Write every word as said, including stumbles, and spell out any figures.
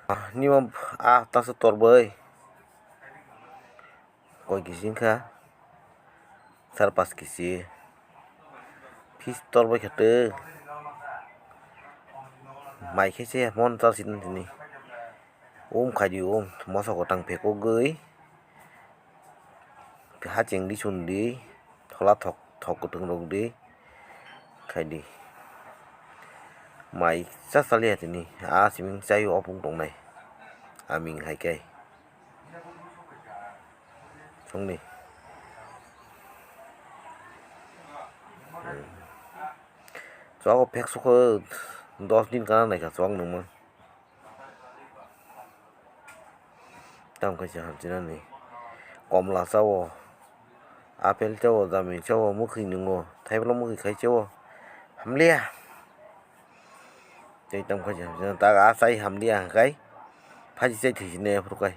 Nima a tasa torbai koi kisi wngkha sar pas kisi. Fis torbai khe twi mai khe se mon chal sini tini. Um khaidi um moso kwtang phekogwi hachengdi sundi thola thok thok kwthwng rwdi khaidi. Mai cha chaliya tini a siming chai opung tongnai aming hai khe. Songni. Chuago phek sukho dos din kana naikha chuak nungma. Tamo khe se hamchinani komla chao, apple chao, jamui chao, mwkhwi nungo, thaibla mwkhwi khai chao, hamliya. Tei tamo khe se hamchinani tak a chai hamliya hwnkhe phaji chai thwi sinai aphuru khai.